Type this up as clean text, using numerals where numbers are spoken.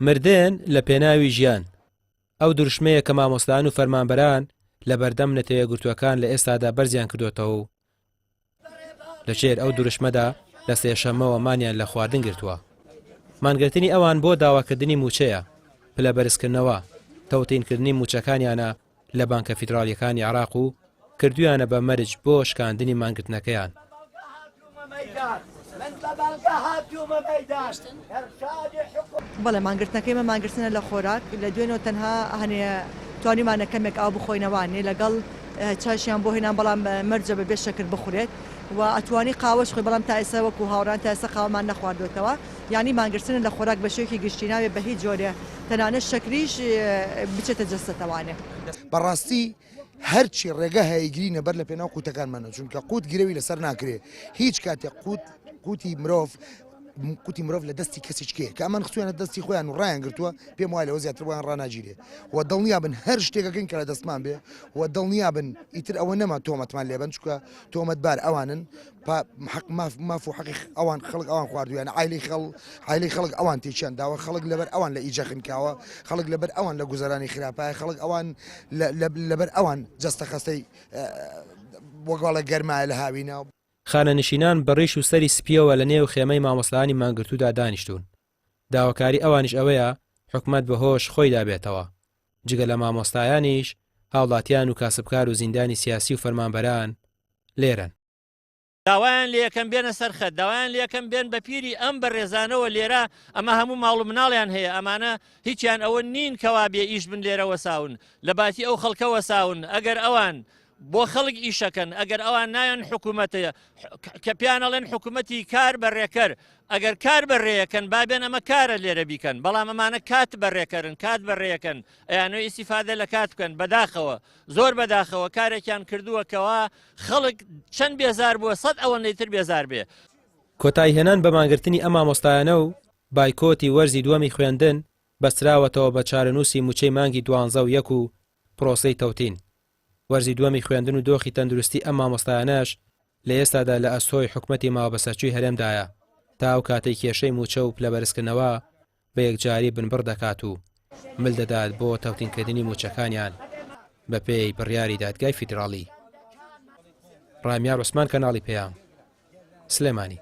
مردن لە پێناوی ژیان، ئەو دروشمەیە کە مامۆستایان و فەرمانبەران لە بەردەم نەتەوەیەکگرتووەکان لە ئێستادا بەرزیان کردۆتەوە و لە ژێر ئەو دروشمەدا لە سێشەممەوە مانیان لە خواردن گرتووە. مانگرتنی ئەوان بۆ داواکردنی مووچەیە، پلە بەرزکردنەوە، تەوتینکردنی مووچەکانیانە لە بانکە فیدراڵییەکانی عێراق و کردوویانە بە مەرج بۆ شکاندنی مانگرتنەکەیان. بەڵێ مانگرتنەکەی مە مانگرتنە لە خۆراک لە دوێنەوە تەنها هەنێ توانیمانە کەمێک ئاو بخۆینەوانێ لەگەڵ چایشیان بۆ هێنان بەڵام مەرجە بە بێ شەکر بخورێت و ئەتوانی قاوەش خۆی بەڵام تا ئێستا وەکو هاوڕان تا ئێستا قاوەمان نەخواردۆتەوە یانی مانگرتنە لە خۆراک بە شێوەیەکی گشتی نابێ بە هیچ جۆرێ تەنانەت شەکریش بچێتە جەستەتەوانێ. بەڕاستی هەرچی ڕێگە هەیە ئەیگرینە بەر لە پێناو قوتەکانمانە چونکە قوت گرەوی لەسەر ناکرێ هیچ کاتێک قوت قوتی مرۆڤ قوتی مرۆڤ لە دەستی کەسیچ کێ کە ئەمان خستویانە دەستی خۆیان و ڕایان گرتووە پێم وایە لەوە زیاتر بۆیان ڕناگیرێ و دڵنیا بن هەر شتێکەکەین کە لە دەستمان بێ و دڵنیا بن ئیتر ئەوە نەما تۆمەتمان لێبن چکە تۆمەتبار ئەوانن حەق ماف ماف و حەقی ئەوان خەڵک ئەوان خواردویانە عایلەی خەڵ عایلەی خەڵک ئەوان تێکیان داوە خەڵک لەبەر ئەوان لە ئیجە خنکاوە خەڵک لەبەر ئەوان لە گوزەرانی خراپایە خەڵک ئەوان لەبەر ئەوان جەستە خەستەی وەگەڵە گەرمایە لە هاوینە. خانەنشینان بە ڕیش و سەری سپییەوە لە نێو خێمەی مامۆستایانی مانگرتوودا دانیشتوون. داواکاری ئەوانیش ئەوەیە حکومەت بە هۆش خۆیدا بێتەوە. جگە لە مامۆستایانیش، هاوڵاتیان و کاسبکار و زیندانی سیاسی و فەرمانبەران لێرەن. داوایان لێکەم بێنە سەر خەت، داوایان لێکەم بێن بە پیری ئەم بەڕێزانەوە لێرە، ئەمە هەموو ماڵ و مناڵیان هەیە، ئەمانە هیچیان ئەوە نین کەوا بێ ئیش بن لێرە وەساون، لە باتی ئەو خەڵکە وەساون، ئەگەر ئەوان بۆ خەڵک ئیشەکەن، ئەگەر ئەوان نایەن حکوومەتە کە پێیان ئەڵێن حکوومەتی کار بەڕێکەر، ئەگەر کار بەڕێیەکەن با بێن ئەمە کارە لێرە بیکەن، بەڵام ئەمانە کات بەڕێکەرن، کات بەڕێیەکەن، ئەیانەوێ ئیستیفادە لە کات بکەن، بەداخەوە، زۆر بەداخەوە کارێکیان کردووە کەوا خەڵک چەند بێزار بووە سەد ئەوەندەی تر بێزار بێ. کۆتاییهێنان بە مانگرتنی ئەم مامۆستایانە و بایکۆتی وەرزی دووەمی خوێندن بەستراوەتەوە بە چارەنووسی مووچەی مانگی دوانزە و یەک و پرۆسەی تەوتین وەرزی دووەمی خوێندن و دۆخی تەندروستی ئەم مامۆستایانەش لە ئێستادا لە ئەستۆی حکومەتی ماوەبەسەرچووی هەرێمدایە تا ئەو کاتەی کێشەی مووچە و پلەبەرزکردنەوە بە یەکجاری بنبڕ دەکات و مل دەدات بۆ تەوتینکردنی مووچەکانیان بەپێی بڕیاری دادگای فیدراڵی. ڕامیار عوسمان کەناڵی پەیام، سلێمانی.